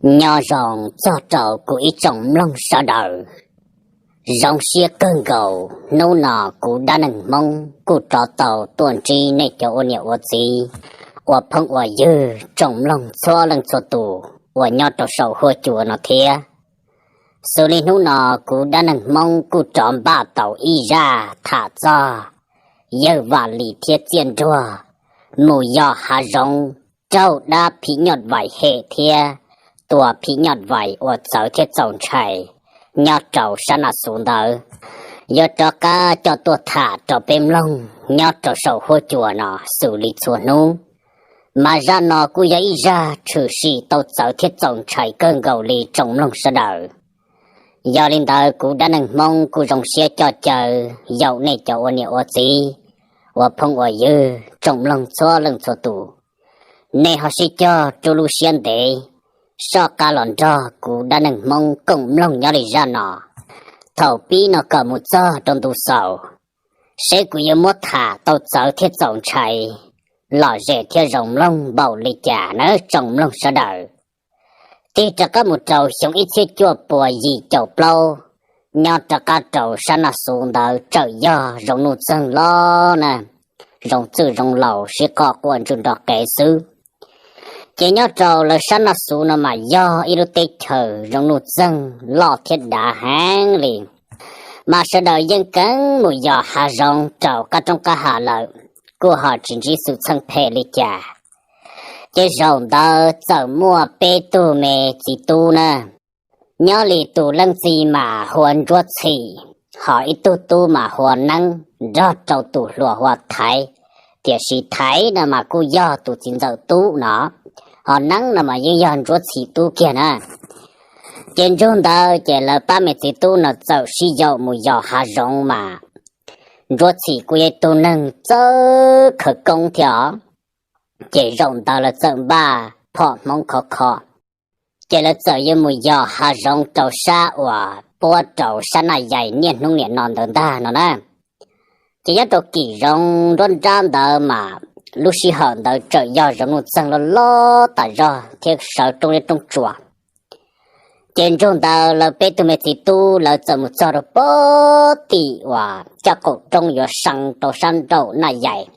Nyob zoo txog rau kuv ib tsoom mloog sawv daws. Zoo siab kawg nkaus hnub no kuv dab neeg Hmoob kuj rov tau tuaj ntsib nej cov ua niam ua txiv, ua phooj ua ywg tsoom mloog txhua leej txhua tus uas nyob rau saum huab cua no thiab. Xws li hnub no kuv dab neeg Hmoob kuj rov npaj tau ib zaj tham txog yawg Vam Lis thiab Txiaj Nruag mus yos hav zoov raug dab phim nyuj vais hem thiab tua phim nyuj vais uas txawv thiab txaus ntshai nyob rau sab Naj Xuv ntawd. Yuav rov qab coj tuaj tham rau peb mloog nyob rau saum huab cua no xws li txhua hnub. Mas zaj no kuj yog ib zaj tshwm sim tau txawv thiab txaus ntshai kawg nkaus li tsoom mloog sawv daws. Yog li ntawd kuv dab neeg Hmoob kuj zoo siab coj caw yaum nej cov ua niam ua txiv, ua phooj ua ywg tsoom mloog txhua leej txhua tus, nej ho sib cog rub lub siab ntev soj qab los nrog kuv dab neeg Hmoob koom mloog nyob li zaj no thaum pib no kom mus txog rau ntu xaus, seb kuv yuav muab tham tau txawv thiab txaus ntshai, lom zem thiab zoo mloog npaum li cas nawb tsoom mloog sawv daws. Tig rov qab mus rau xyoo ib txhiab cuaj puas yim caum plaub, nyob rov qab rau sab Naj Xuv ntawd txawm yog zoov nuj txeeg los na, zoov txwj zoov laus sib qoj quaj ntswj nrog qev xwb. Ces nyob rau lawv sab Naj Xuv no mas yog ib lub teb chaws zoov nuj txeeg loj thiab dav heev li, mas sawv daws yeej keev mus yos hav zoov rau qab roob qab hav lawm, kuj ho tsis ntsib xwm txheej phem li cas. Ces zaum ntawd txawm muaj peb tug me txiv tub na, nyob li tus leej txiv mas hu ua Ntsuab Txhim, ho ib tug tub mas hu ua Neeb nrog rau tus hluas hu ua Thaiv, tiam sis Thaiv no mas kuj yog tus txiv ntxawm tub no, ho Neeb no mas yeej yog Ntsuab Txhim tub kiag na. Ces ntsug ntawd ces lawv pab me txiv tub no txawm sib yaum mus yos hav zoov mas Ntsuab Txhim kuj yog ib tug neeg txawj khawv koob thiab os. Ces zaum ntawd lawv txawm npaj phom hmoob khov kho, ces lawv txawm yuav mus yos hav zoov rau sab uas puab rau sab Naj Yais niaj hnub niam no ntawd ntag no na. Ces nyob rau kim zoov nruab nrab ntawd mas lub sij hawm ntawd txawm yog zoov nuj txeeg loj loj tas zog thiab sawv roob liab roob tsuas. Ces ntsug ntawd lawv peb tug me txiv tub lawv txawm mus txog rau puag tim uas caj qaum roob yuav see rau sab nraum Naj Yais.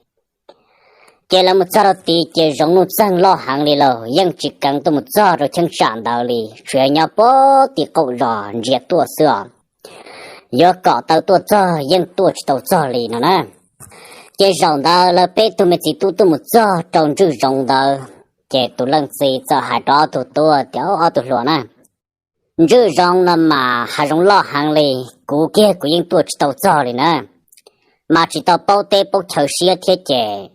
Ces lawv mus txog rau tid ces zoov nuj txeeg loj heev li los yeej tsis keev tuaj mus txog rau cheeb tsam ntawd li, tsuas yog nyob puag tim qaum zos ntsia tuaj xwb os. Yuav kom tau tuaj txog yeej tuaj tsis tau txog li no na. Ces zaum ntawd lawv peb tug me txiv tub tuaj mus txog rau ntswj zoov ntawd, ces tus leej txiv txawm hais rau ob tug tub tias, Ob tug hluas na, ntswj zoov no mas hav zoov loj heev li, kuv kiag kuv yeej tuaj tsis tau txog li na, mas tsis tau paub teb paub chaw siab thiab ces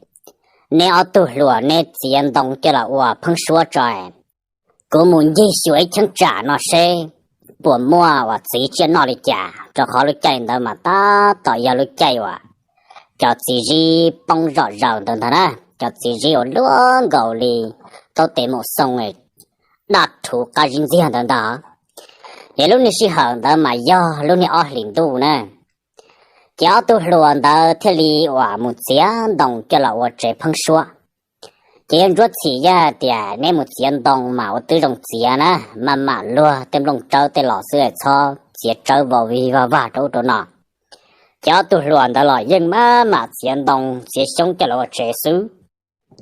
neb ob tug hluas neb txiav ntoo coj los ua pheeb suab tso, kuv mus ncig xyuas ib cheeb tsam no seb puas muaj uas txiv tsiaj noj li cas, rau qhov lub caij ntawd mas tab tom yog lub caij uas cov txiv zib poob zom zaws ntawd ntag na, cov txiv zib uas luaj nkaus li taub tes maum xoo, daj rhuv qab zib ntxiag ntawd ntag. Ces lub niag sij hawm ntawd mas yog lub niag ob hlis ntuj na. Ces ob tug hluas ntawd thiaj li uas mus txiav ntoo coj los ua tsev pheeb suab. Ces yog Ntsuab Txhim yog hais tias, Neb mus txiav ntoo mas ua twb zoo txiav na, maj mam luag tej nplooj tsawb tej los xwb, txhob txiav tsawb vau vig vag vag rau ub rau no. Ces ob tug hluas ntawd los yeej maj mam txiav ntoo txiav xyoob coj los ua tsev xwb.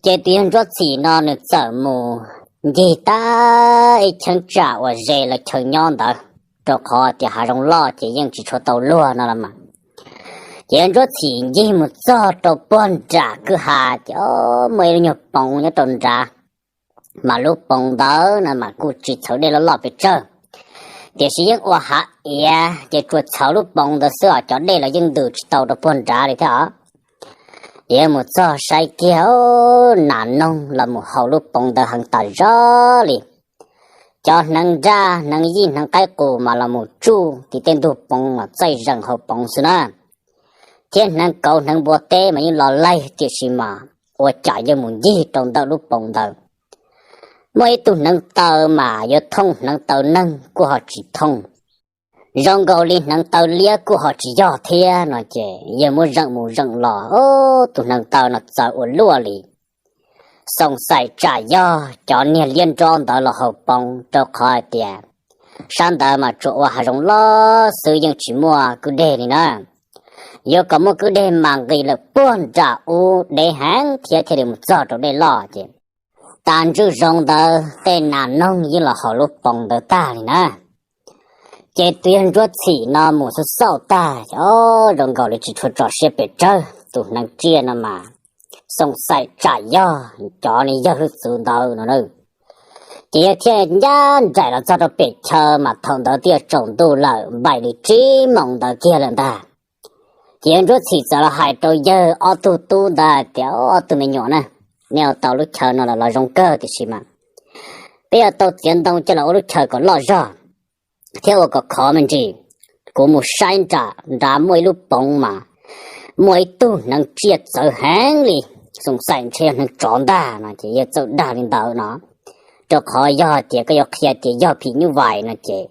Ces tus yawg Ntsuab Txhim no nws txawm mus ncig tag ib cheeb tsam uas ze lawv chaw nyob ntawd, rau qhov tias hav zoov loj ces yeej tsis tshua tau luag no los mas. Ces yawg Ntsuab Txhim ncig mus txog rau puag nram kwj ha ces muaj ib lub nyuag poov nyob rau nrad, mas lub poov ntawd no mas kuj tsis txhawv dej loj loj pes tsawg, tiam sis yeej ua hav iav ces tsuas txhawv lub poov ntawd xwb os, cov dej los yeej ntws tsis tau rau puag nrad li thiab os. Ces yawg mus txog saib kiag, nas noog los mus haus lub poov ntawd heev tas zog li. Cov hneev nraj hneev yij hneev qaib qus mas los mus tsuj tim tej ntug poov mas txaij zeem hauv poov xwb na. Thiab hneev kauv hneev npua teb mas yeej los laig tiam sis mas ua cas yawg mus ncig rau ntawm lub poov ntawd, muaj ib tug hneev taw mas yuav thooj hneev taw neeg kuj ho tsis thooj, zoo nkaus li hneev taw liab kuj ho tsis yog thiab no ces yawg muab zeem mus zeem los, tus hneev taw no txawv ua luaj li. Xoom xaim tsam yog cov niag liab nrob ntawd los haus poov, rau qhov hais tias sab ntawd mas tsuas ua hav zoov loj xwb, yeej tsis muaj kwj deg li na. Yuav kom muaj kwj deg mas nqis lawm puag nram ub deb heev thiab thiaj li mus txog rau dej loj ces tas ntswj zoov ntawd tej nas noog yeej los haus lub poov ntawd tag li na. Ces tus yawg Ntsuab Txhim no mus xauj xauj tag, o, zoo nkaus li tsis tshua tso siab pes tsawg, tus hneev tsiaj no mas xoom xaim tsam yog cov niag yawg hwj txwv ntawd no na. Ces yawg thiaj ncaj nraim los txog rau pem chaw mas thaum ntawd twb yuav tsaus ntuj lawm, npaum li tsib moos ntawd kiag lawm ntag. Ces yawg Ntsuab Txhim txawm los hais rau yawg ob tug tub ntawd tias, ob tug me nyuam na, nej ua tau lub chaw no los los zoo kawg, tiam sis mas peb yuav tau txiav ntoo coj los ua lub chaw kom loj zog thiab ua kom khov me ntsis. Kuv mus saib nram nrad muaj ib lub poov mas muaj ib tug hneev tsiaj txawv heev li, xoom xaim ntshe yog hneev tsov ntag no ces yawg txawm dag li ntawd no, rau qhov yog tias koj yuav qhia tias yog phim nyuj vais no ces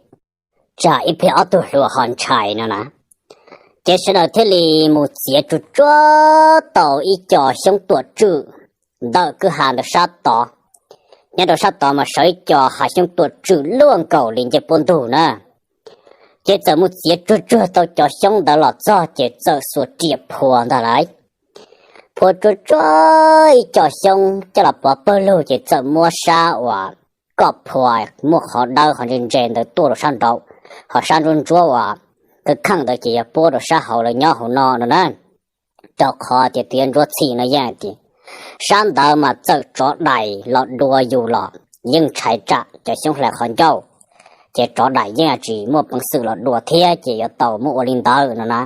tsam ib pliag ob tug hluas ho ntshai no na. Ces sawv daws thiaj li mus txiav tsuag tsuag tau ib co xyoob tuam tswm ntawm kwj ha ntawd sab tod. Nyob rau sab tod mas sawv ib co hav xyoob tuam tswm luaj nkaus li ncej puab ntug na. Ces txawm mus txiav tsuag tsuag tau cov xyoob ntawd los txog ces txawm xuas riam phua ntag lauj. Phua tsuag tsuag ib co xyoob coj los pov pawg lug ces txawm muab sab uas koj phua muaj qhov dawb qhov ntse ntse ntawd tuaj rau sab nraud, ho sab ntsuab ntsuab uas kawg kheej ntawd ces yog puab rau sab hauv lawv nyob hauv no no na. Rau qhov tias tus yawg Ntsuab Txhim no yeej hais tias sab ntawd mas txawm tsov dais los dua yus los yeej ntshai tsam cov xyoob hlais qhov ncauj, ces tsov dais yeej tsis muaj peev xwm los dua thiab ces yuav tau muab ua li ntawd no na.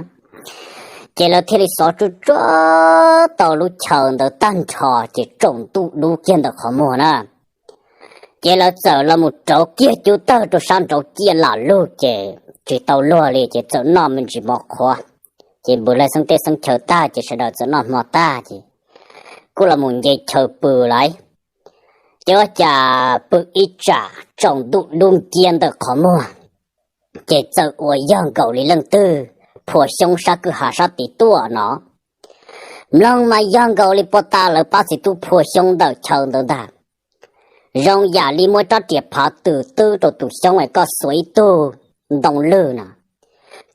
Ces lawv thiaj li xov tsuag tsuag tau lub chaw ntawd tag nrho ces tsaus ntuj dub kiag ntawm qhov muag na. Ces lawv txawm los mus rauv kiag cub tawg rau sab nraud ciaj lam lug ces tsis tau luag li ces txawm noj me ntsis mov qhuav. Ces npws laig xeeb teb xeeb chaw tag ces sawv daws txawm noj hmo tag ces kuj los mus nce chaw pw lauj. Ces ua cas pw ib tsam tsaus ntuj dub nciab ntawm qhov muag, ces txawm ua yog nkaus li leej twg phua xyoob sab kwj ha sab tid tuaj no. Mloog mas yog nkaus li puag ta lawv pab txiv tub phua xyoob ntawm chaw ntawd ntag. Zoo yam li muaj rab riam phav tws twb rau tus xyoob es koj xuas ib tug ntoo lwg no,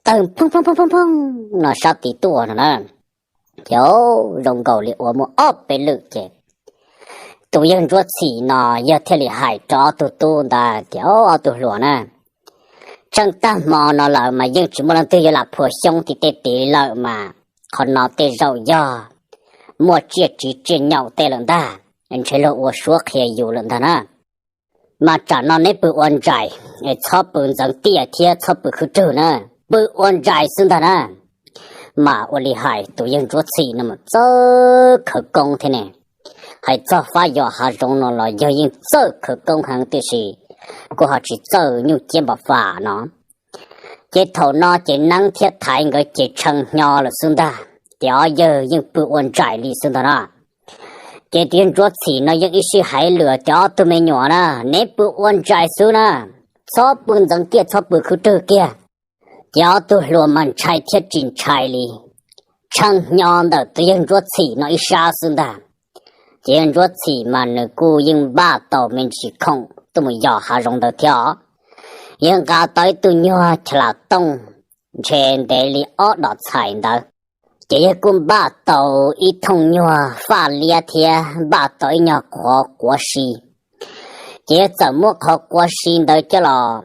tawg phooj phooj phooj phooj no sab tid tuaj no na. Ces zoo nkaus li ua muaj ob peb lwm ces tus yawg Ntsuab Txhim no yawg thiaj li hais rau ob tug tub ntawd tias, ob tug hluas na, tsheej tag hmo no lawm mas yeej tsis muaj leej twg yuav lam phua xyoob tim tej tid lawm mas qhov no tej zaum yog muaj tsiaj tsiv tsiaj nyaum tej lawm ntag, ntshe luag ua suab qhia yus lawm ntag na. Mas tsam no neb pw ua ntsais, txhob pw ntxeev tiaj thiab txhob pw khwb rwg na, pw ua ntsais xwb ntag na. Mas ua li hais tus yawg Ntsuab Txhim no mas txawj khawv koob thiab ne. Hais txog fab yos hav zoov no los yawg yeej txawj khawv koob heev tiam sis kuj ho tsis txawj nyuj ciab npam fam no. Ces thaum no ces neeb thiab thaiv nkawd ces tshee hnyo lawm xwb ntag, ces ob yawg yeej pw ua ntsais li xwb ntag na. Ces tus yawg Ntsuab Txhim no yeej ib sij hais lwm tias, ob tug me nyuam na, neb pw ua ntsais xwb na, txhob pw ntxeev tiaj txhob pw khwb rwg kiag. Ces ob tug hluas mas ntshai thiab tsis ntshai li, tshee hnyo ntawm tus yawg Ntsuab Txhim no ib sab xwb ntag. Ces yawg Ntsuab Txhim mas nws kuj yeej npaj tau me ntsis khoom tuaj mus yos hav zoov ntawd thiab os. Yawg nqa tau ib tug nyuag chas las tooj ntshe ntev li ob dos txhais ntawd. Ces yawg kuj npaj tau ib thooj nyuag faj liab thiab npaj tau ib nyuag qhov quav si. Ces yawg txawm muab qhov quav si ntawd coj los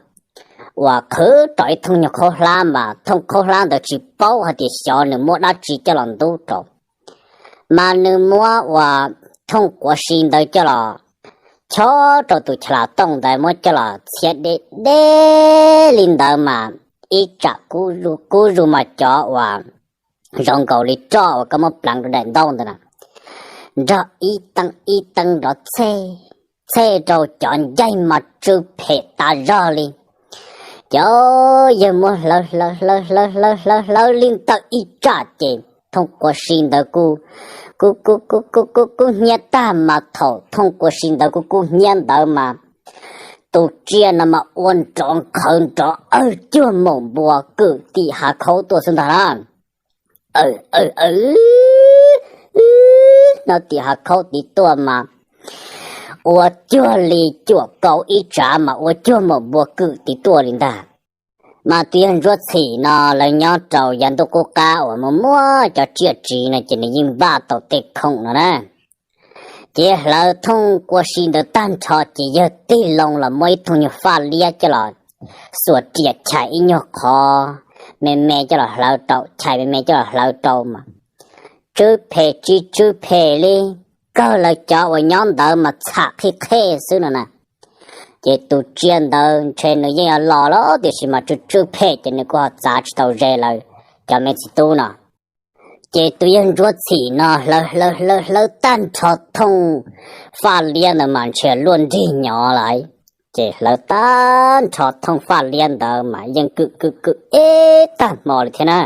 uas qhwv rau ib thooj nyuag khaub hlab mas thooj khaub hlab ntawd tsis paub hais tias xyov nws muab dab tsi coj los ntub rau. Mas nws muab uas thooj quav si ntawd coj los chob rau tus chas las tooj ntawd muab coj los txhiab deb deb li ntawd mas ib tsam kub zus mas cov uas zoo nkaus li roj uas koj muab pleev rau daim ntaub ntawd na, nrog ib teeb ib teeb nrov txhej txhej rau cov ncaig mas tsw phem tas zog li. Ces yawg muab hlawv hlawv hlawv hlawv hlawv hlawv hlawv li ntawm ib tsam ces thooj quav si ntawd kuj kuj kuj kuj kuj kub hnyiab tag mas thaum thooj quav si ntawd kuj kub hnyiab ntawd mas tus tsiaj no mas ua nrov nqhawv nrov awg cuag maum npua kwm tim hav khaub tuaj xwb ntag na. Awg awg awg no tim hav khaub tid tuaj mas ua cuag li cuam kaus ib tsav mas ua cuag maum npua kwm tim tuaj li ntag. Mas tus yawg Ntsuab Txhim no lawv nyob rau yav ntuj qub qab uas muaj muaj cov tsiaj tsiv no ces nws yeej npaj tau tej khoom no na. Ces hlawv thooj kua si ntawd tag nrho ces yawg tig loo los muab ib thooj nyuag faj liab coj los xuas riam chais ib nyuag qhov me me coj los hlawv rau, chais me me coj los hlawv rau mas tsw phem tsis tsw phem li, kawg lawv cov uas nyob ntawd mas txham qhib qhej xwb no na. Ces tus tsiaj ntawd ntshe nws yeej yuav los los tiam sis mas tsw tsw phem ces nws kuj ho txav tsis tau ze lawv cov me txiv tub no. Ces tus yawg Ntsuab Txhim no hlawv hlawv hlawv hlawv tag nrho thooj faj liab ntawd mas ntshe luaj nrig nyo lawm. Ces hlawv tag nrho thooj faj liab ntawd mas yeej kwm kwm kwm ib tag hmo li thiab na.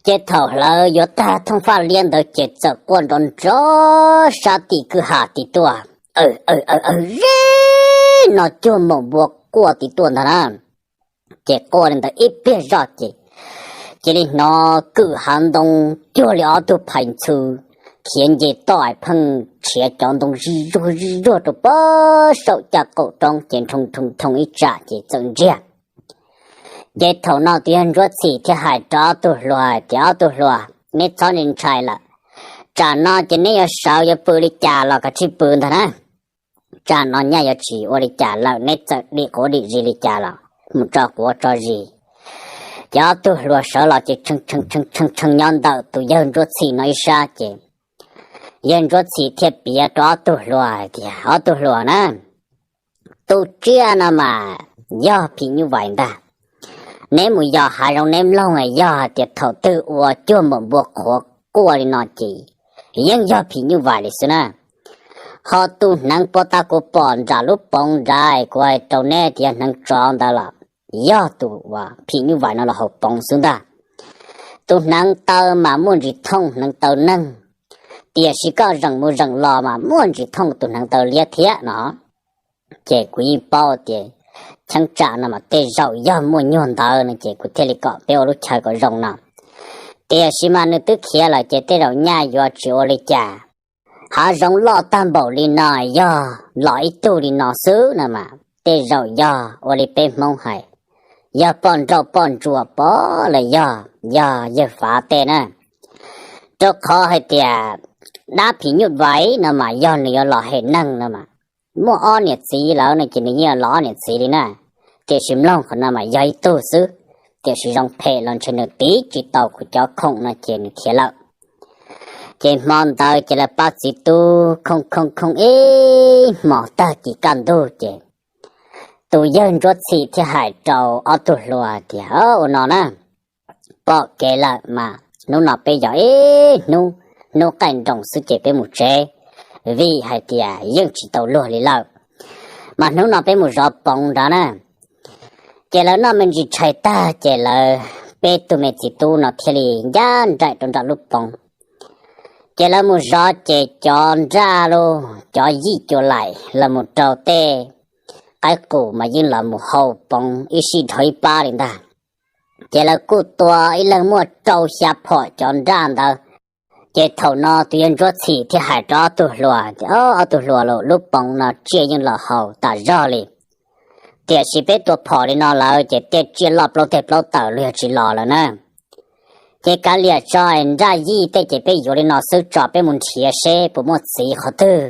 Ces thaum hlawv yuav tag thooj faj liab ntawd ces txawm quaj nrov nrov sab tim kwj ha tim tuaj, aw aw aw aw ze no cuag maum npua quaj tim tuaj ntag na. Ces quaj li ntawd ib pliag zoj ces cia li hnov kwm hav ntoo cuag li ob tug phais ntxhw khiav nce toj pheej tshiav cov ntoo zij zuag zij zuag rau pem saum caj qaum roob ces nroo nroo nroo ib tsam ces txawm ntsiag. Ces thaum no tus yawg Ntsuab Txhim thiaj hais rau ob tug hluas tias, ob tug hluas, neb txhob ntshai ntshai lawm, tsam no ces neb yuav sawv yuav pw li cas los kav tsij pw ntag na. Tsam no nyaj yuav tsis ua li cas lawm, neb txawm dim quav dim zis li cas los mus tso quav tso zis. Ces ob tug hluas sawv los ces tshee tshee tshee tshee nyob ntawm tus yawg Ntsuab Txhim no ib sab ces yawg Ntsuab Txhim thiaj piav rau ob tug hluas hais tias, ob tug hluas na, tus tsiaj no mas yog phim nyuj vais ntag. Neb mus yos hav zoov neb mloog yog hais tias thaum twg ua cuag maum npua qhuav quaj li no ces yeej yog phim nyuj vais li xwb na. Ho tus hneev puag ta kuv pom nram lub poov nrad kuv hais rau neb tias yog hneev tsov ntawd los yog tus phim nyuj vais no los haus poov xwb ntag. Tus hneev taw mas muaj ntsis thooj hneev taw neeg, tiam sis koj zeem mus zeem los mas muaj ntsis thooj tus hneev taw liab thiab no. Ces kuv yeej paub tias cheeb tsam no mas tej zaum yog muaj nyuag ntawd no ces kuv thiaj li kom peb ua lub chaw kom zoo no. Tiam sis mas nws twb khiav lawm ces tej zaum nyaj yuav tsis ua li cas. Hav zoov loj tag npaum li no yog los ib tug li no xwb no mas tej zaum yog ua li peb Hmoob hais, yog poj nrauj poj ntsuam pov los yog, yog yawg Fav tej na. Rau qhov hais tias dab phim nyuj vais no mas yog nws yuav los hem neeg no mas muaj ob niam txiv lawm no ces nws yeej los ob niam txiv li na. Tiam sis mloog qhov no mas yog ib tug xwb, tiam sis zoo phem los ntshe nws tiv tsis tau kuv cov khoom no ces nws khiav lawm. Ces hmo ntawd ces lawv pab txiv tub khooj khooj khooj ib hmos tag kis kaj ntug ces tus yawg Ntsuab Txhim thiaj hais rau ob tug hluas tias, ua no na, pom kev lawm mas hnub no peb yos ib hnub, hnub qaij nroos xwb ces peb mus tsev, vim hais tias yeej tsis tau luag li lawm. Mas hnub no peb mus zov poov nrad na. Ces lawv noj me ntsis tshais tag ces lawv peb tug me txiv tub no thiaj li ncaj nraim rau nram lub poov. Ces lawv mus zov ces cov nraj los cov yij cua laim los mus rau tej qaib qus mas yeej los mus haus poov ib sij dhau ib pab li ntag. Ces lawv kuj tua ib leeg muaj rau xya phom cov nraj ntawd. Ces thaum no tus yawg Ntsuab Txhim thiaj hais rau ob tug hluas tias, ob tug hluas, lub poov no tsiaj yeej los haus tas zog li, tiam sis peb tua phom li no lawm ces tej tsiaj loj plaub teg plaub taws los yog tsis los lawm na. Ces kav liam tso, nraj yij tej ces peb yuav li no xwb tso, peb mus nrhiav seb puas muaj txiv qhov twg,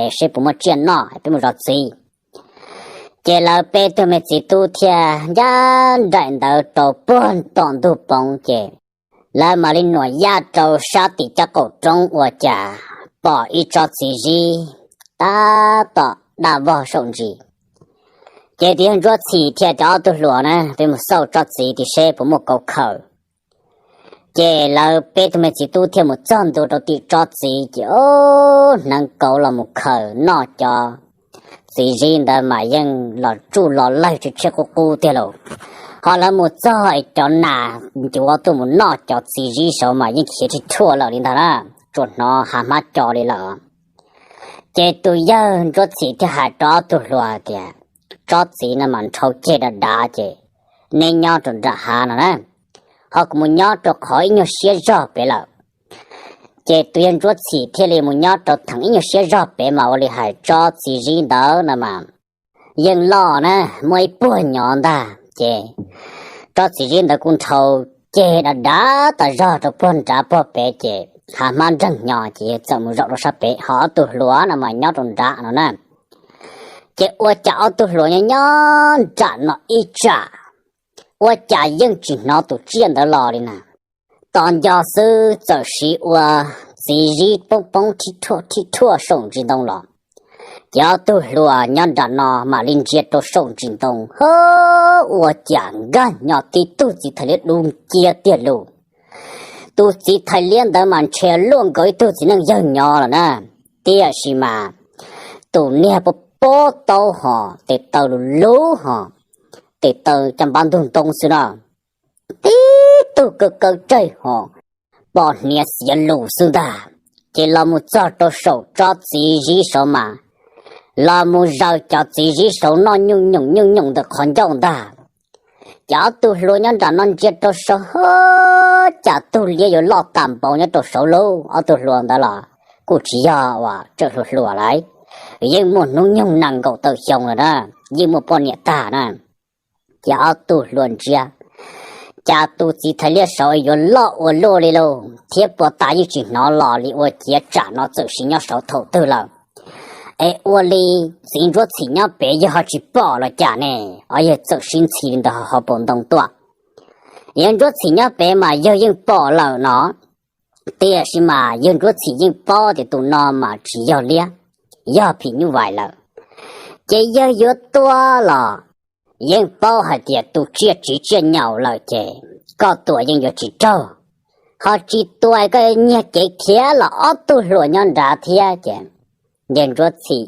es seb puas muaj tsiaj noj peb mus zov txiv. Ces lawv peb tug me txiv tub thiaj ncaj nraim ntawd rau puag tom ntug poov ces lawv mam li nuam yaj rau sab tim caj qaum roob ua cas pom ib tsob txiv zib tab tom daj vog saum ntsis. Ces tus yawg Ntsuab Txhim thiaj tias, ob tug hluas na, peb mus xauj tsob txiv tim seb puas muaj kauv khaws. Ces lawv peb tug me txiv tub thiaj mus txog ntua rau tim tsob txiv ces ob hneev kauv los mus khaws noj cov txiv zib ntawd mas yeej los tsuj los lawg tshiab qub qub tiag lauj. Ho lawv mus txog es cov nas ncuav tuaj mus noj cov txiv zib saud mas yeej khiav tsis thuaj lawm li ntag na, tsuas hnov hav hmab co li lawm. Ces tus yawg Ntsuab Txhim thiaj hais rau ob tug hluas tias, tsob txiv no mas nrhau ceg dav dav ces neb nyob rau nram hav no na, ho kuv mus nyob rau qhov ib nyuag siab zog pem lawm. Ces tus yawg Ntsuab Txhim thiaj li mus nyob rau theem ib nyuag siab zog pem mas ua li hais tsob txiv zib ntawd no mas yeej loj na, muaj ib puag nyob ntag. Ces tsob txiv zib ntawd kuj nrhau ceg dav dav tas zog rau puag nrad puag pem, ces hav hmab nreeg nyo ces yawg txawm mus zaum rau sab pem, ho ob tug hluas no mas nyob rau nrad no na. Ces ua cas ob tug hluas nyob nyob nram no ib tsam, ua cas yeej tsis hnov tus tsiaj ntawd los li na. Tos nco xwb txawm siv ua txiv zib poob poob thib rhuaj thib rhuaj saum ntsis ntoo los. Ces ob tug hluas nyob nram no mam li ntsia rau saum ntsis ntoo, ha, ua cas nkag nyo tib tug txiv thais liab dub nciab tiag lus. Tus txiv thais liab ntawd mas ntshe luaj nkaus ib tug txiv neej yawg nyob lawm na, tiam sis mas tus niag pob pob taub ho, tes taw lus lub ho, tes taw caj npab ntug ntoo xwb na, tib tug kaw kaw tsawg ho, pom hniav xiav lus xwb ntag. Ces los mus txog rau saum tsob txiv zib saud mas los mus zaws cov txiv zib saud noj nyuj nyoom nyuj nyoom ntawm qhov ncauj ntag. Ces ob tug hluas nyob nram no ntsia rau saud, ha, cas tug liab yuav loj tas npaum nyob rau saud lauj. Ob tug hluas ntawd los kuj tsis yog uas tseem hluas hluas lawm, yeej muaj hnub nyoog nees nkaum tawm xyoo lawm na, yeej muaj poj niam tag na. Ces ob tug hluas ntsia, cas tus txiv thais liab saud yuav loj ua luaj li lauj, thiab puag ta yeej tsis hnov los li, ua ciav tsam no txawm siv nyob saud thaum twg lawm. Es ua li txiv Ntsuab Txhim nyob pem yawg ho tsis pom los cas ne? Ob yawg txawm sib ntxhi li ntawd ho paus ntoo tuaj. Yawg Ntsuab Txhim nyob pem mas yawg yeej pom lawm no, tiam sis mas yawg Ntsuab Txhim yeej paub tias tus no mas tsis yog liab, yog phim nyuj vais lawm. Ces yawg yuav tua los yeej paub hais tias tus tsiaj tsiv tsiaj nyaum lawm ces koj tua yeej yuav tsis raug, ho tsis tua koj nyiag kev khiav los ob tug hluas nyob nrad thiab. Ces yawg Ntsuab Txhim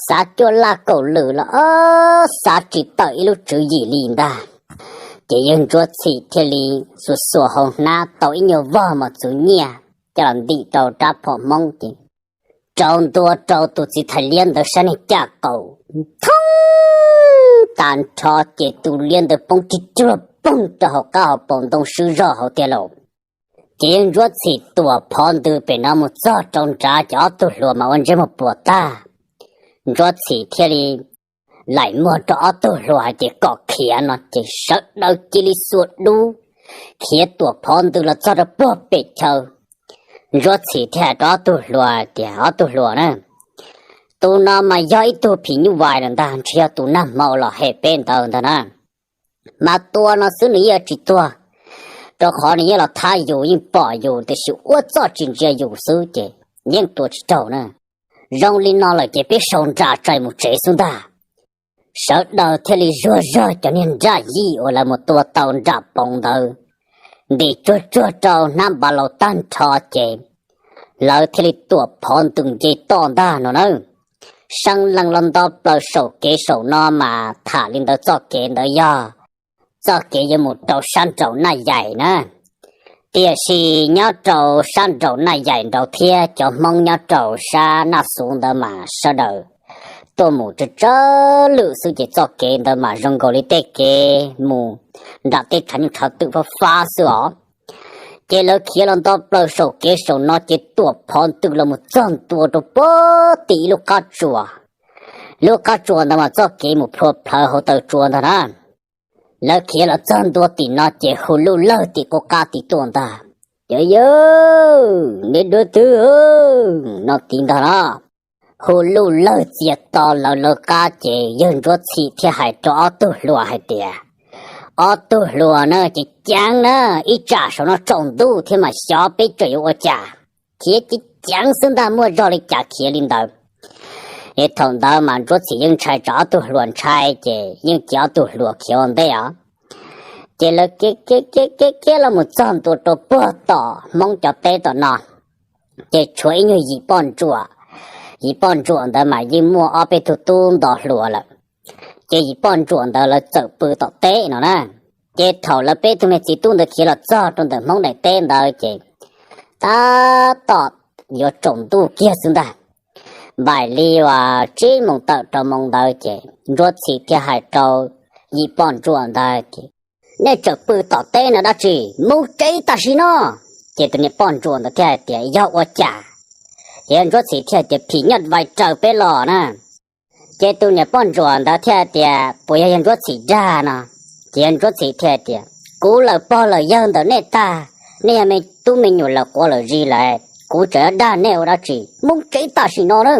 xav cuaj laj kaum lwm los xav tsis tawm ib lub tswv yim li ntag. Ces yawg Ntsuab Txhim thiaj li xuas xuas hauv hnab tau ib nyuag vog mos txwv nyiaj coj los ntim rau rab phom Hmoob ces rau ntua rau tus txiv thais liab ntawd sab niag caj qaum, thoob tag nrho ces tus liab ntawd poob tig cuag poog rau hauv qab hauv paus ntoo swb zog hauv tiag lauj. Ces yawg Ntsuab Txhim tuam phov ntws pem no mus txog rau nrad ces ob tug hluas mas ua ntsej muag puas tag. Ntsuab Txhim thiaj li laim muag rau ob tug hluas hais tias kom khiav no ces sawv daws cia li xuas dub khiav tuam phov ntws los txog rau puag pem chaw. Ntsuab Txhim thiaj hais rau ob tug hluas tias, ob tug hluas na, tus no mas yog ib tug phim nyuj vais lawm ntag, ntshe yog tus nag hmo los hem peb ntawd ntag na. Mas tua no xwb nws yeej tsis tuag, rau qhov nws yeej los thab yus, yeej pom yus, tiam sis ua txoj tsis ntsia yus xwb ces yeej tua tsis raug na. Zoo li no lawm ces peb sau nra tsais mus tsev xwb ntag. Sawv daws thiaj li zuag zog cov niag nraj yij uas lawv mus tua tau nram poov ntawd, ntim tsuag tsuag rau hnab npav laus tag nrho ces lawv thiaj li tuam phov ntws nce toj ntag no na. Seej lees los nto plaws saum kev saum no mas tham li ntawd txoj kev ntawd yog txoj kev yuav mus rau sab nraum Naj Yaim na. Tiam sis nyob rau sab nraum Naj Yaim nraud thiab cov Hmoob nyob rau sab Naj Xuv ntawd mas sawv daws tuaj mus tsawg tsawg lwm xwb ces txoj kev ntawd mas zoo nkaus li tej kev mus nram tej tshav nyuj tshav twm fab fab xwb os. Ces lawv khiav los nto plaws saum kev saum no ces tuam phov ntws los mus txog ntua rau puag tim ib lub qab tsuas. Lub qab tsuas ntawd mas txoj kev mus plhuav plhawv hauv taw tsua ntag na. Lawv khiav los txog ntua tim no ces hu luj lawg tim qub qab tim tuaj ntag. Yawg, yawg, nej dua twg no tim ntag no. Hu luj lawg txias to lawv lawv qab ces yawg Ntsuab Txhim thiaj hais rau ob tug hluas hais tias, ob tug hluas na, ceev ceev na, ib tsam saum no tsaus ntuj thiab mas xyov peb tseem yuav ua cas. Khiav ceev ceev xwb ntag, muaj zog li cas khiav li ntawd. Es thaum ntawd mas Ntsuab Txhim yeej ntshai tsam ob tug hluas ntshai ces yeej cia ob tug hluas khiav ua ntej os. Ces lawv khiav khiav khiav khiav los mus txog ntua rau puag tom Hmoob cov teb tom no, ces tshuav ib nyuag yim poj ntsuam. Yim poj ntsuam ntawd mas yeej muaj ob peb tug tub nto hluas lawm. Ces yim poj ntsuam ntawd lawv txawm pw tom teb no na. Ces thaum lawv peb tug niag txiv tub ntawd khiav los txog rau ntawm Hmoob daim teb ntawd ces tab tom yuav tsaus ntuj kiag xwb ntag. Npaum li uas tsib moos tawm rau moos ntawd ces Ntsuab Txhim thiaj hais rau yim poj ntsuam ntawd ces, nej tseem pw tom teb no dab tsi, mus tsev tam sim no. Ces tus niam poj ntsuam ntawd thiaj hais tias, Yog ua cas? Ces yawg Ntsuab Txhim thiaj tias, Phim nyuj vais raws peb los na. Ces tus niam poj ntsuam ntawd thiaj tias, Puas yog yawg Ntsuab Txhim dag no? Ces yawg Ntsuab Txhim thiaj tias, Kuv lawm pog lawm yawg ntawm nej tag, nej yog me tub me nyuam lawm quav lawm zis lawm, kuv tseem yuav dag nej ua dab tsi? Mus tsev tam sim no na.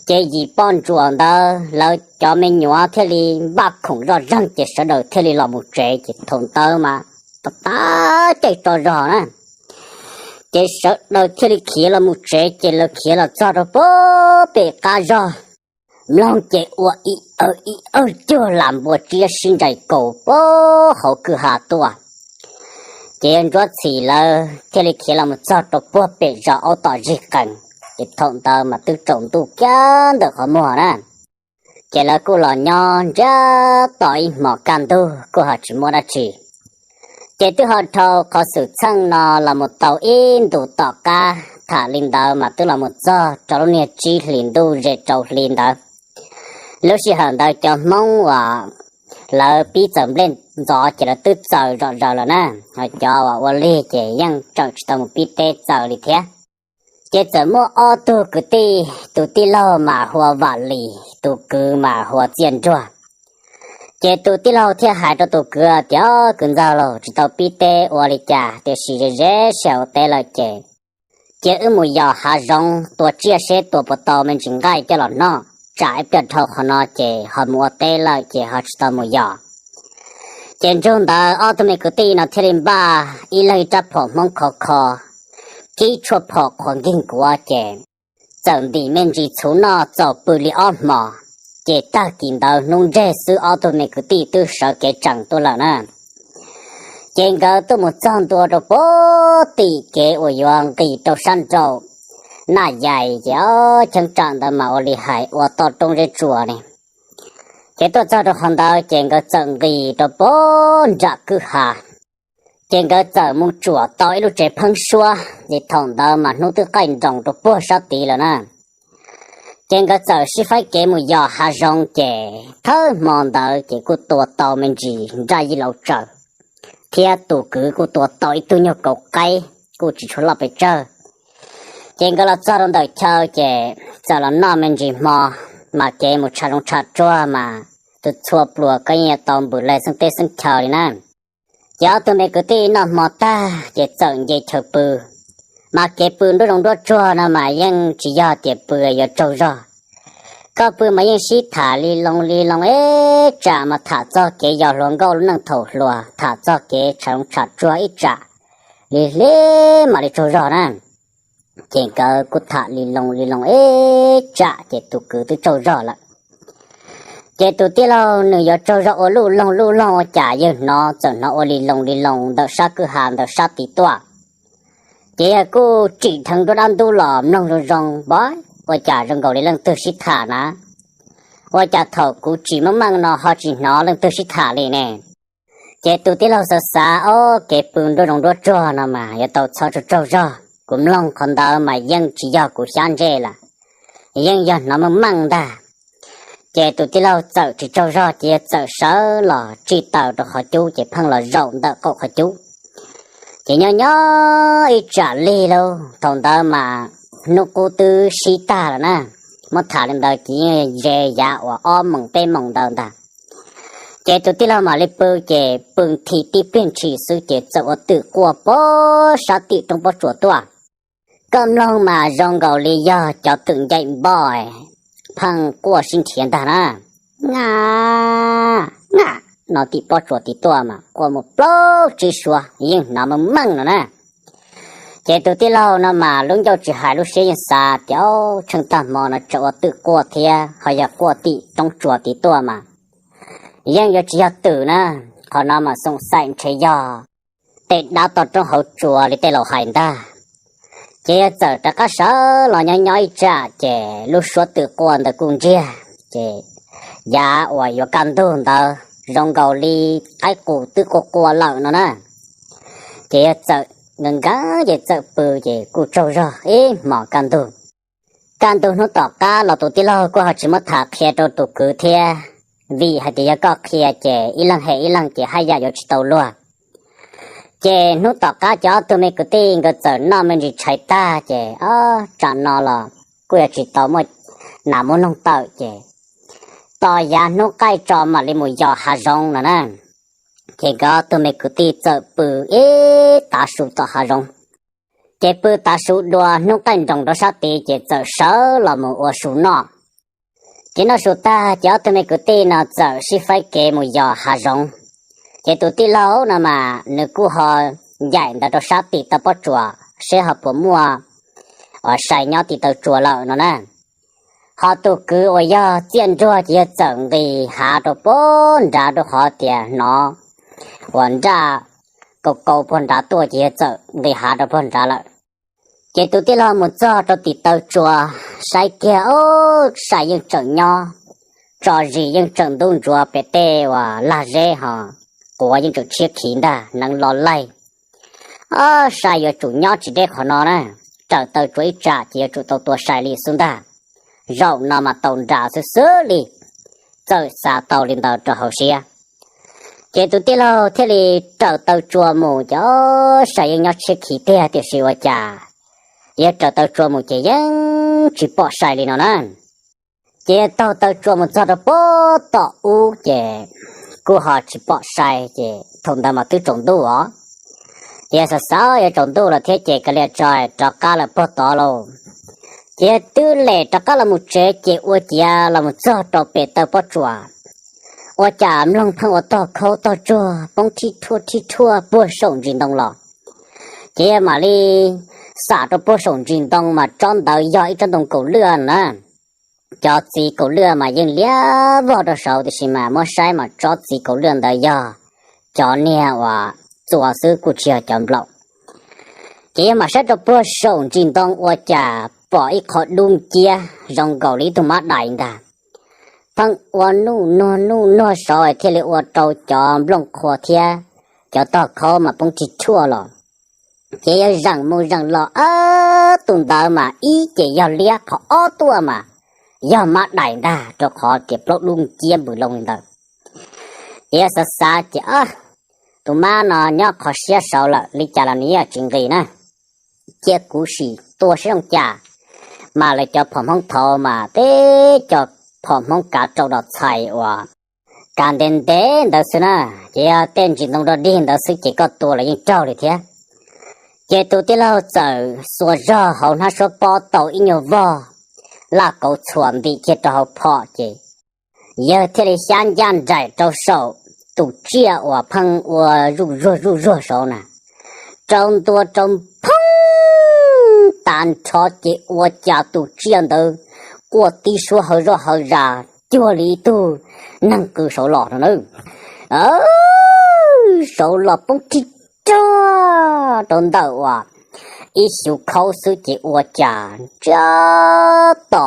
Ces yim poj ntsuam ntawd lawv cov me nyuam thiaj li npaj khoom zoj zeeg ces sawv daws thiaj li los mus tsev. Ces thaum ntawd mas tau tag caij tsaug zog na, ces sawv daws thiaj li khiav los mus tsev. Ces lawv khiav los txog rau puag pem qab zog, mloog ces ua ib awg ib awg cuag lam npua tsiab sib ntsais kaus puag hauv kwj ha tuaj. Ces yawg Ntsuab Txhim lawv thiaj li khiav los mus txog rau puag pem zos aub tom zig qees. Ces thaum ntawd mas twb tsaus ntuj kiag ntawm qhov muag na. Ces lawv kuj los nyob ntsiag to ib hmos kaj ntug kuj ho tsis muaj dab tsi. Ces twb ho dhau qhov xwm txheej no los mus tau ib ntus tom qab, tham li ntawd mas twb los mus txog rau lub niag tsib hlis ntuj ze rau hli ntawd. Lub sij hawm ntawd cov Hmoob uas lawv pib txaws nplej ntxov ces lawv twb txaws zom zaws lawm na, ho cov uas ua lig ces yeej tseem tsis tau mus pib teb txaws li thiab. Ces txawm muaj ob tug kwv tij, tus tij laug mas hu ua Vam Lis, tus kwv mas hu ua Txiaj Nruag. Ces tus tij laug thiaj hais rau tus kwv tias, Kwv ntxawg lauj, tsis tau pib teb ua li cas, tiam sis ze ze sij hawm ua teb lawm ces cia wb mus yos hav zoov tua tsiaj seb tua puas tau me ntsis nqaij coj los noj, tsam ib pliag dhau qhov no ces ho mus ua teb lawm ces ho tsis tau mus yos. Ces nrog ntawd ob tug me kwv tij no thiaj li npaj ib leeg ib rab phom Hmoob khov kho, kib tshuaj phom qhuav nkig nkuav ces txawm ntim me ntsis txhuv noj txaus pw li ob hmos. Ces tag kis ntawd hnub ntseg xwb ob tug me kwv tij twb sawv kev tsees tuaj lawm na. Ces nkawd tuaj mus txog ntua rau puag tim kev uas yuav nqis rau sab nraum Naj Yais ces ob cheeb tsam ntawd mas ua li hais ua toj roob zeb tsuas ne. Ces tuaj txog rau qhov ntawd ces nkawd txawm nqis rau puag nram kwj ha. Ces nkawd txawm mus tsuam tau ib lub tsev pheeb suab, ces thaum ntawd mas hnub twb qaij nroos rau puag sab tid lawm na. Ces nkawd txawm sib faib kev mus yos hav zoov ces thawj hmo ntawd ces kuj tua tau me ntsis nraj yij laus tsaws, thiab tus kwv kuj tua tau ib tug nyuag kaus qaib kuj tsis tshua loj pes tsawg. Ces nkawd los txog rau ntawm chaw ces txawm los noj me ntsis hmo, mas kev mus tshav zoov tshav tsuag mas txhua txhua pluas koj yeej yuav tau npws leg xeeb teb xeeb chaw li na. Ces ob tug me kwv tij noj hmo tag ces txawm nce chaw pw. Mas kev pw nruab zoov nruab tsuag no mas yeej tsis yog tias pw yuav tsaug zog. Koj pw mas yeej sib tham li loo li loo ib tsam mas tham txog kev yos hluas nkauj lub neej thaum hluas, tham txog kev tshav zoov tshav tsuag ib tsam, li hli mam li tsaug zog na. Ces nkawd kuj tham li loo li loo ib tsam ces tus kwv twb tsaug zog lawm. Ces tus tij laug nws yuav tsaug zog ua luj loog luj loog ua cas yawg hnov txawm hnov ua li loo li loo ntawm sab kwj ha ntawm sab tid tuaj. Ces yawg kuj tsim dheev nruab dab ntub los mloog zoo zoo, npov, ua cas zoo nkaus li leej twg sib tham na. Ua cas thaum kuv tsim meej meej no ho tsis hnov leej twg sib tham li ne? Ces tus tij laug xav xav, ob, kev pw nruab zoov nruab tsuag no mas yuav tau txhob tsaug tsaug zog, kuv mloog qhov ntawd mas yeej tsis yog kuv xyab ntsej lawm, yeej yog hnov meej meej ntag. Ces tus tij laug txawm tsis tsaug zog ces yawg txawm sawv los tsij taws rau qhov cub ces pheej los zaum ntawm qaum qhov cub. Ces nyob nyob ib tsam lig lauj, thaum ntawd mas hnub qub twb sib tag lawm na, muab tham li ntawd ces yeej ze yav uas ob moos peb moos ntawd ntag. Ces tus tij laug mam li pw, ces pw nthi tib pliag ntshis xwb ces txawm ua twm quaj puag sab tim roob pob tsuas tuaj. Koj mloog mas zoo nkaus li yog cov twm ncaim npoj pheej quaj sib nrhiav ntag na, nga, nga, no tim pob tsuas tid tuaj mas quaj mus plaub tsib suab yeej hnov meej meej no na. Ces tus tij laug no mas lub ncauj tsis hais lub siab yeej xav tias, tsheej tag hmo no tseem ua twm quaj thiab ho yog quaj tim roob tsuas tid tuaj mas yeej yuav tsis yog twm na. Qhov no mas xoom xaim ntshe yog tej dab toj roob hauv tsuas li tej laus hais ntag. Ces yawg txawm rov qab sawv los nyob nyob ib tsam ces lub suab twm quaj ntawd kuj ntsiag, ces yav uas yuav kaj ntug ntawd zoo nkaus li qaib qus twb quaj quaj lawm no na. Ces yawg txawm nkees nkees ces txawm pw ces kuj tsaug zog ib hmos kaj ntug. Kaj ntug hnub tom qab los tus tij laug kuj ho tsis muab tham qhia rau tus kwv thiab, vim hais tias yog koj qhia ces ib leeg hem ib leeg ces haj yam yuav tsis tau luag. Ces hnub tom qab cov ob tug me kwv tij nkawd txawm noj me ntsis tshais tag ces ob tsam no los kuj yuav tsis tau muaj nas muaj noog tawm ces tos yav hnub qaij tso mam li mus yos hav zoov no na. Ces nkawd ob tug me kwv tij txawm pw ib tav su tom hav zoov. Ces pw tav su dua hnub qaij nroos rau sab tid ces txawm sawv los mus ua su noj. Ces noj su tag ces ob tug me kwv tij no txawm sib faib kev mus yos hav zoov. Ces tus tij laug no mas nws kuj ho ncaim ntawd rau sab tim taw pob tsuas seb ho puas muaj uas sai nyob tim taw tsua lawm no na. Ho tus kwv uas yog Txiaj Nruag ces yog txawm nqis hav rau puag nrad rau qhov tias hnov uas nraj kaus kaus puag nrad tuaj ces yog txawm nqis hav rau puag nrad lawm. Ces tus tij laug mus txog rau tim taw tsua saib kiag, ob sai yeej tseem nyob, tso zis yeej tseem ntub ntsuav pem tej uas lag zeb ho quav yeej tseem tshiab khiv ntag, neev lo laig. Ob sai yuav tsum nyob tsis deb qhov no na, raws taw tsua ib tsam ces yuav tsum tau tua sai li xwb ntag. Zaum no mas tau nra xwb xwb li, txawm xav tau li ntawd rau hauv siab. Ces tus tij laug thiaj li raws taw tsua mus ces ob sai yeej nyob tshiab khiv tiag tiam sis ua cas yog raws taw tsua mus ces yeej tsis pom sai li no na. Ces taug taw tsua mus txog rau puag tom ub ces kuj ho tsis pom sai ces thaum ntawd mas twb tsaus ntuj os. Ces xav xav yuav tsaus ntuj lawm thiab ces kav liam tso rov qab lawm puag tod lauj. Ces twb lem rov qab los mus tsev ces ua ciav los mus txog rau pem taw pob tsuas, ua cas mloog pheej ua tog khaub tog tsuag poob thib thuaj thib thuaj puag saum ntsis ntoo los. Ces yog mam li xam rau puag saum ntsis ntoo mas tsob ntawd yog ib tsob ntoo kaus lwaj na. Cov txiv kaus lwaj mas yeej liab vog rau saud tiam sis mas muab saib mas tsob txiv kaus lwaj ntawd yog cov niag uas txua xwb kuj tsis yog cov nplaum. Ces yog mam saib rau puag saum ntsis ntoo ua cas pom ib qho dub nciab zoo nkaus li ib tug mab dais ntag, pheej ua nuj nuag nuj nuag saud thiaj li ua rau cov nplooj qhuav thiab cov tog khaub mas poob thib thuaj los. Ces yog zeem mus zeem los, ab, tus ntawd mas ib ces yog liab, qhov ob tuaj mas yog mab dais ntag rau qhov tias plaub dub nciab npws loo li ntawd. Ces yog xav xav ces, ab, tus mab no nyob qhov siab saud lawm li cas los nws yeej tsis nqis na. Cia kuv sim tua seb zoo cas. Mas lawv cov phom Hmoob thaud mas teb cov phom Hmoob kav rau dos txhais uas kav ntev ntev ntawd xwb na, ces yog tej ntsis ntoo rog dig ntawd xwb ces koj tua los yeej raug li thiab. Ces tus tij laug txawm xuas zog hauv hnab suab pob tau ib nyuag vog laj kauv txhuam ntim kiag rau hauv phom ces yawg thiaj li xyab ncaj nraim rau saum tus tsiaj uas pheej ua zuj zuag zuj zuag saud na, rau ntua rau phoob tas nrho ces ua cas tus tsiaj ntawd quaj tib suab hawv zoj hawv zas cuag li ib tug neeg qw saud los no na. Saud los poob thib rog rau ntawm uas ib xyuv khaub xwb ces ua cas ntsiag to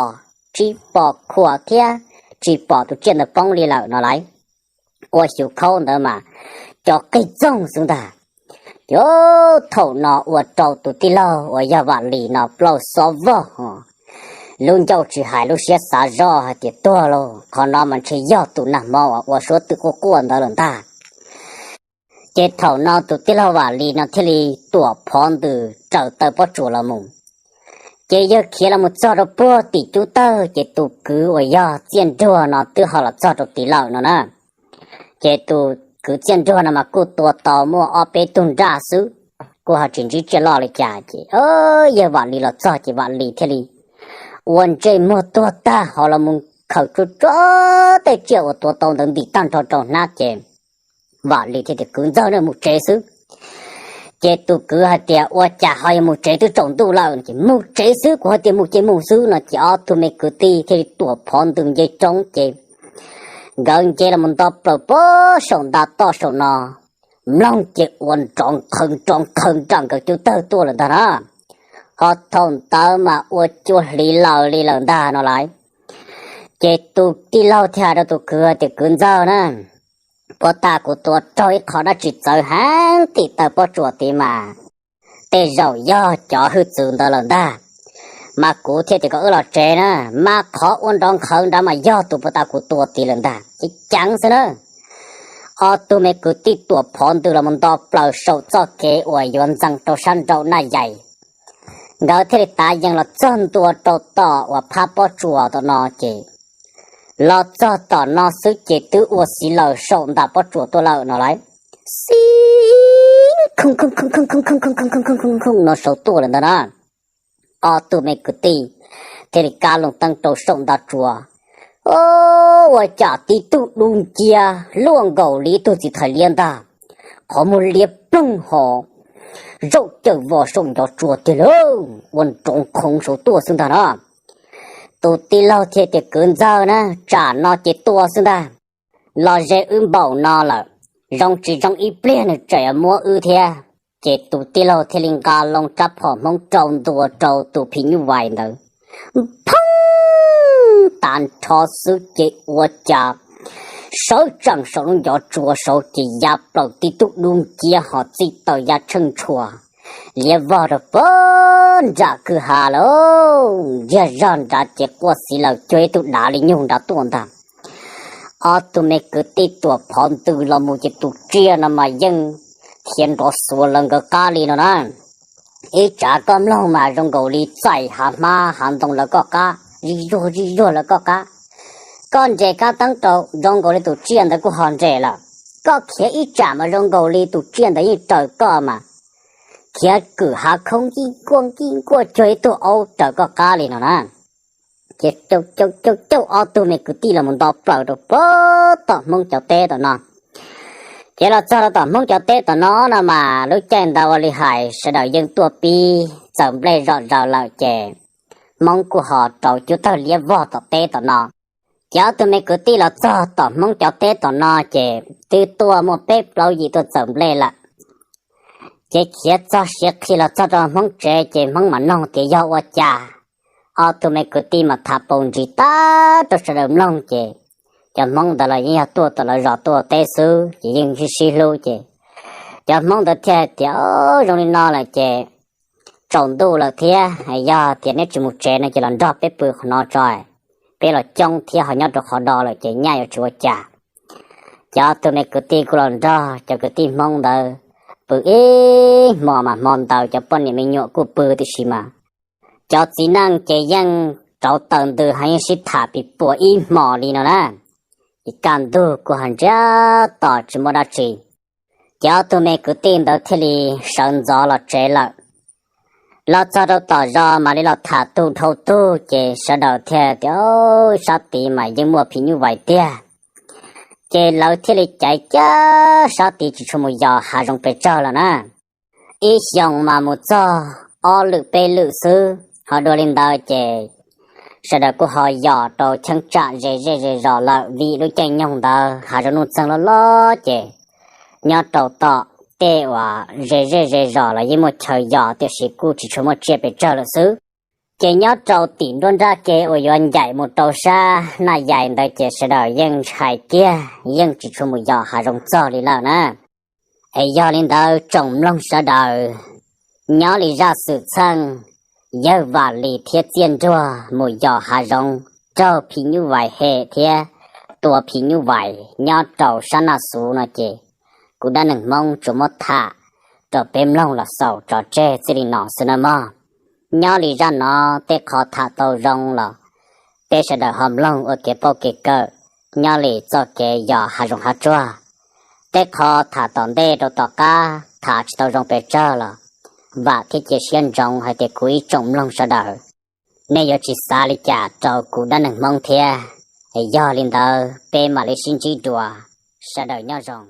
tsis pom khuam thiab tsis pom tus tsiaj ntawd poob li lawm no lauj. Ua xyuv khaub ntawd mas cov qig txoog xwb ntag. Ces thaum no ua rau tus tij laug uas yog Vam Lis no plaub xob vog, lub ncauj tsis hais lub siab xav zoj hais tias tuag lauj, qhov no mas ntshe yog tus nag hmo uas ua suab twm quaj quaj ntawd lawm ntag. Ces thaum no tus tij laug Vam Lis no thiaj li tuam phov ntws raws taw pob tsuas los mus. Ces yawg khiav los mus txog rau puag tim cub tawg ces tus kwv uas yog Txiaj Nruag no twb ho los txog rau tid lawm no na. Ces tus kwv Txiaj Nruag no mas kuj tua tau muaj ob peb tug nraj xwb, kuj ho tsis ntsib tsiaj loj li cas. Ces yawg Vam Lis los txog ces Vam Lis thiaj li ua ntsej muag tuag tag ho los mus khaws tsuag tsuag tej tsiaj uas tua tau ntawd ntim tag nrho rau hnab ces Vam Lis thiaj tias, Kwv ntxawg na, mus tsev xwb. Ces tus kwv hais tias, Ua cas ho yuav mus tsev, twb tsaus ntuj lawm? Ces, Mus tsev xwb, kuv hais tias mus ces mus xwb no. Ces ob tug me kwv tij thiaj li tuam phov ntws nce roob ces nkawd nce los mus nto plaws puag saum nta toj saum no, mloog ces ua nrov nqhawv nrov nqhawv nram nkawd cub tawg tuaj lawm ntag na. Ho thaum ntawd mas ua cuaj hlis laws li lawm ntag no lauj. Ces tus tij laug thiaj hais rau tus kwv tias, Kwv ntxawg na, puag ta kuv tua raug ib qho dab tsi txawv heev tim taw pob tsuas tid mas tej zaum yog cov hwj txwv ntawd lawm ntag. Mas kuv thiaj tias kom wb los tsev na, mas qhov ua nrov nqhawv nrad mas yog tus puag ta kuv tua tid lawm ntag, ceev ceev xwb na. Ob tug me kwv tij tuam phov ntws los mus nto plaws saum txoj kev uas yuav ntxeev rau sab nraum Naj Yais. Nkawd thiaj li tav yees los txog ntua rau tom uas phab pob tsuas tom no ces, los txog tom no xwb ces twb ua xiv laws saum ntawm pob tsuas tuaj lawm no lauj. Xib khoo no saud tuaj lawm ntag na. Ob tug me kwv tij thiaj li kab loo teeb rau saum nta tsuas. Ua cas tib tug dub nciab luaj nkaus li ib tug txiv thais liab ntag, qhov muag liab ploog ho zaum cawm vos saum ncov tsuas tiag lauj, ua nrov khoov saud tuaj xwb ntag na. Tus tij laug thiaj tias, kwv ntxawg na, tsam no ces tua xwb ntag, los ze wb npaum no lawm, zoo tsis zoo ib pliag nws tseem yuav muab wb thiab. Ces tus tij laug thiaj li nqa loo rab phom Hmoob rau ntua rau tus phim nyuj vais ntawd, phoob tas nrho xwb ces ua cas sawv tsees saum lub ncov tsuas saud ces ya plaws tib tug dub nciab ho txij taws ya tsheej tshua liab vog rau pem nram kwj ha lawm. Ntsiag zog nrad ces quaj xiv laws cuag ib tug dav li nyug nrad tuaj ntag. Ob tug me kwv tij tuam phov ntws los mus ces tus tsiaj no mas yeej khiav nrov xuav lawv nkawd qab li no na. Ib tsam koj mloog mas zoo nkaus li txaim hav hmab hav ntoo lawv koj qab, zij zuag zij zuag lawv koj qab. Koj nres kab teeb rau zoo nkaus li tus tsiaj ntawd kuj ho nres lawm. Koj khiav ib tsam mas zoo nkaus li tus tsiaj ntawd yeej raws koj mas khiav kwm hav khoob nkij nkuaj nkij nkuaj cuag ib tug aub raws koj qab li no na. Ces caum caum caum ob tug me kwv tij los mus nto plaws rau pem tom Hmoob cov teb tom no. Ces los txog rau tom Hmoob cov teb tom no no mas lub caij ntawd ua li hais sawv daws yeej tuaj pib txaws nplej zom zaws lawm ces Hmoob kuj ho rau cub tawg liab vog tom teb tom no. Ces ob tug me kwv tij los txog tom Hmoob cov teb tom no ces twb tuaj muaj peb plaub yim tuaj txaws nplej lawm. Ces khiav txog siav qhi los txog rau Hmoob tsev ces Hmoob mam noog tias yog ua cas. Ob tug me kwv tij mas tham paus ntsis tag rau sawv daws mloog ces cov Hmoob ntawd los yeej yog tuaj tom lawv zos tuaj teb xwb ces yeej sib sib hlub ces cov Hmoob ntawd thiaj hais tias, o, zoo li no lawm ces tsaus ntuj lawm thiab, yog tias neb tsis mus tsev no ces los nrog peb pw qhov no tso, peb los coob thiab ho nyob rau qhov do lawm ces nyaj yuav tsis ua cas. Ces ob tug me kwv tij kuj los nrog cov kwv tij Hmoob ntawd pw ib hmo mas hmo ntawd cov poj niam me nyuam kuj pw tiam sis mas cov txiv neej ces yeej rauv taws ntws ho yeej sib tham pim puas ib hmos li no na. Ces kaj ntug kuj ho ntsiag to tsis muaj dab tsi. Ces ob tug me kwv tij ntawd thiaj li sawv ntxov los tsev lawm. Los txog rau tom zos mam li los tham tug dhau tug ces sawv daws thiaj tias, sab tid mas yeej muaj phim nyuj vais tiag. Ces lawv thiaj li caiv kiag sab tid tsis tshua mus yos hav zoov pes tsawg lawm na. Ib xyoos mas mus txog ob lwm peb lwm xwb, ho dua li ntawd ces sawv daws kuj ho yos rau cheeb tsam ze zej ze zos lawm vim lub caij nyoog ntawd hav zoov nuj txeeg loj loj ces nyob rau tom tej uas ze zej ze zos los yeej muaj chaw yos tiam sis kuj tsis tshua muaj tsiaj pes tsawg lawm xwb. Ces nyob rau tim nruab nrab ke uas yuav ncaim mus rau sab Naj Yais ntawd ces sawv daws yeej ntshai kiag, yeej tsis tshua mus yos hav zoov txog li lawm na. Es yog li ntawd tsoom mloog sawv daws, nyob li zaj xwm txheej yawg Vam Lis thiab Txiaj Nruag mus yos hav zoov raug phim nyuj vais hem thiab tua phim nyuj vais nyob rau sab Naj Xuv no ces kuv dab neeg Hmoob tsuas muab tham rau peb mloog los xaus tso tseg txij li no xwb nawb mog. Nyob li zaj no tej qho tham tau zoo los peb sawv daws ho mloog ua kev paub kev kawm nyob li txoj kev yos hav zoov hav tsuag. Tej qho tham tom ntej rau tom qab tham tsis tau zoo pes tsawg los vam thiab cia siab ntsoov hais tias kuv ib tsoom mloog sawv daws nej yuav tsis xav li cas rau kuv dab neeg Hmoob thiab. Yog li ntawd peb mam li sib ntsib dua, sawv daws nyob zoo.